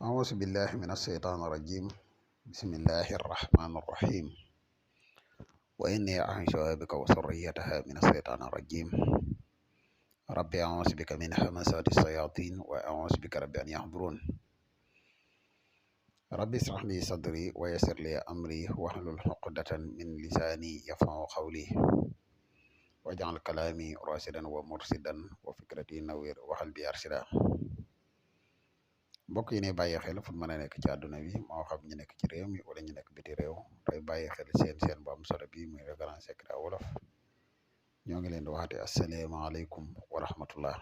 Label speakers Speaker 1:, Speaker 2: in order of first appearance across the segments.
Speaker 1: أعوذ بالله من الشيطان الرجيم. بسم الله الرحمن الرحيم. وإني أعيذها بك وذريتها من الشيطان الرجيم. ربي أعوذ بك من همزات الشياطين وأعوذ بك ربي أن يحضرون. ربي اشرح لي صدري ويسر لي أمري واحلل عقدة من لساني يفقهوا قولي واجعل كلامي راشدا ومرشدا وفكرتي نوير وقلبي أرشدا. mbokk yi ne bàyyi xel fu mën a nekk ci àdduna bi moo xam ñu nekk ci réew mi wala ñu nekk biti réew tey bàyyi xel seen bu am solo bi muy Grand Secret Wolof ñoo ngi leen di waxate asalaamaaleykum wa rahmatullah.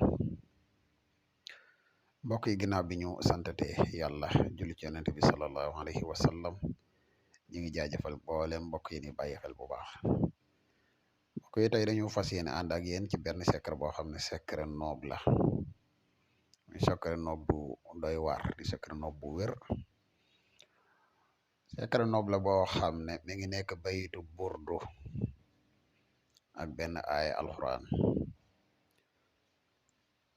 Speaker 1: mbokk yi ginnaaw bi ñu santate yàlla julli ci yonent bi sallallahu alayhi wa sallam ñu ngi jaajëfal mboolem mbokk yi ni bàyyi xel bu baax. mbokk yi tey dañu fas yéene ànd ak yéen ci benn secret boo xam ne secret noob la. secret noob bu doy waar di secret noob bu wér. secret noob la boo xam ne mi ngi nekk bayitu burdu ak benn aaya alxuraan.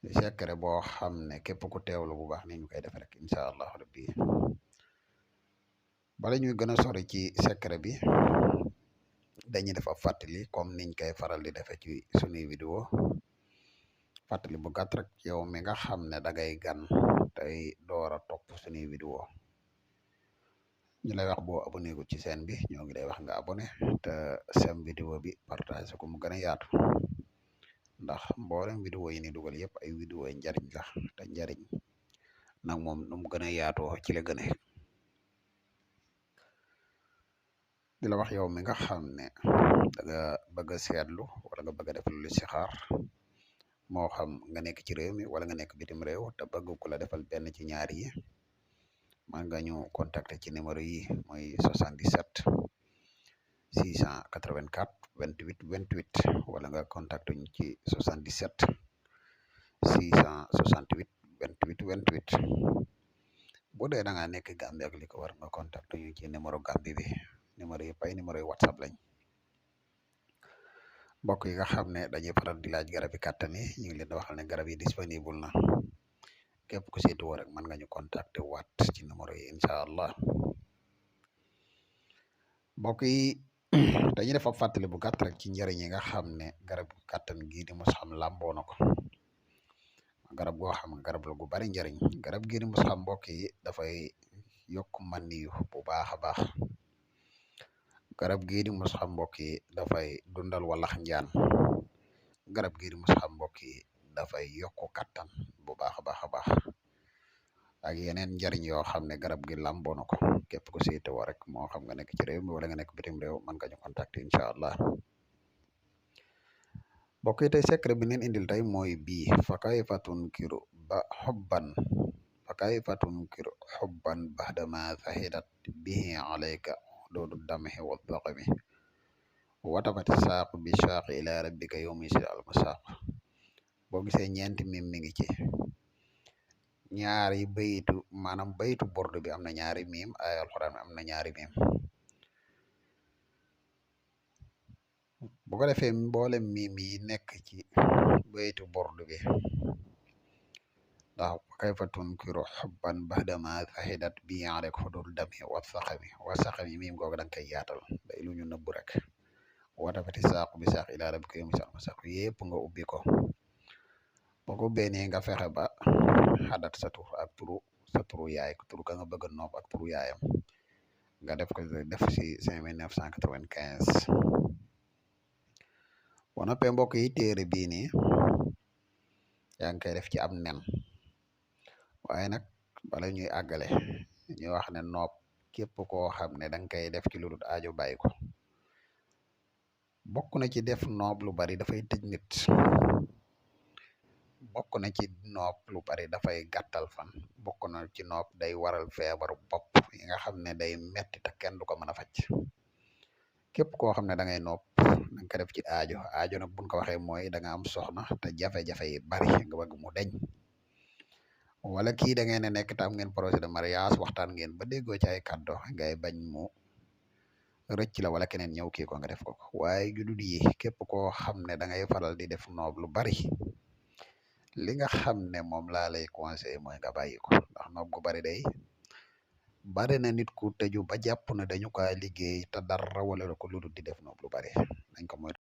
Speaker 1: di secret boo xam ne képp ku teewlu bu baax ni ñu koy def rek incha allah rabbi. bala ñuy gën a sori ci secret bi dañuy def ab fàttali comme niñ koy faral di defee ci sunuy vidéo. fàttali bu gàtt rek yow mi nga xam ne dangay gan tey door a topp suñuy vidéo ñu lay wax boo abonné gu ci chaîne bi ñoo ngi lay wax nga abonné te sem vidéo bi partage ko mu gën a yaatu ndax mboolem vidéo yi ni dugal yëpp ay vidéo yi njariñ la te njariñ nag moom nu mu gën a yaatoo ci la gën a di la wax yow mi nga xam ne da nga bëgg a seetlu wala nga bëgg a def lu listixaar moo xam nga nekk ci réew mi wala nga nekk bitim réew te bëgg ku la defal benn ci ñaar yi man nga ñu contacter ci numéro yi mooy 77 684 28 28 wala nga contacter ñu ci 77 668 28 28 bu dee da nga nekk Gambie ak li ko war nga contacter ñu ci numéro Gambie bi numéro yi pay numéro yi WhatsApp lañ. mbokk yi nga xam ne dañuy faral di laaj garab yi kàttan yi ñu ngi leen di waxal ne garab yi disponible na képp ku seetu woo rek mën nga ñu contacter waat ci numéro yi incha allah. mbokk yi dañuy def ab fàttali bu gàtt rek ci njëriñ yi nga xam ne garab kàttan gii di mos xam làmboo na ko. garab goo xam garab la gu bari njëriñ. garab gii di mos xam mbokk yi dafay yokk maniyu bu baax a baax. garab gii di mos xam mbokk yi dafay dundal walax njaan. garab gii di mos xam mbokk yi dafay yokku kattan bu baax a baax a baax ak yeneen njariñ yoo xam ne garab gi làmboo na ko képp ku siite woo rek moo xam nga nekk ci réew mi wala nga nekk bitim réew mën nga ñu contacter incha allah. mbokk yi tey secret bi neen indil tey mooy bii fa kayfa tunkiru xubban baxdama zahidat bihi alayka doodu damahi wa daqami watafati saaq bi saaq ila rabbika yawmi sil almasaaq. boo gisee ñeenti mim mi ngi ci ñaari bayitu maanaam bayitu bordu bi am na ñaari mim ay alxuraan am na ñaari mim. bu ko defee mboolem mim yi nekk ci bayitu bordu bi ndax kayfa tunkiru xubban baxdama zahidat bi alek xudul dami wa saxami mim googu da nga koy yaatal day lu ñu nëbbu rek watafati saaq bi saaq ila rabbika yawmi sil almasaaq yépp nga ubbi ko. boo ko ubbee nii nga fexe ba xadat sa tur ak sa turu yaay tur ka nga bëgg a noob ak turu yaayam nga def ko def ci 5995. boo noppee mbokk yi téere bii nii yaa ngi koy def ci am nen waaye nag bala ñuy àggale ñu wax ne noob képp koo xam ne danga koy def ci lu dul aajo bàyyi ko. bokk na ci def noob lu bari dafay tëj nit. bokk na ci noob lu bari dafay gàttal fan. bokk na ci noob day waral feebaru bopp yi nga xam ne day metti te kenn du ko mën a faj. képp koo xam ne da ngay noob da nga ko def ci aajo nag buñ ko waxee mooy da nga am soxna te jafe-jafe yi bari nga bëgg mu deñ wala kii da ngeen ne nekk te am ngeen projet de mariage waxtaan ngeen ba déggoo ci ay kàddo ngay bañ mu rëcc la wala keneen ñëw kii ko nga def ko waaye judul yi képp koo xam ne da ngay faral di def noob lu bari li nga xam ne moom laa lay conseillé mooy nga bàyyi ko ndax noob gu bari day bari na nit ku tëju ba jàpp ne dañu ko liggéey te dara wala ko lu dul di def noonu lu bari nañ ko moytu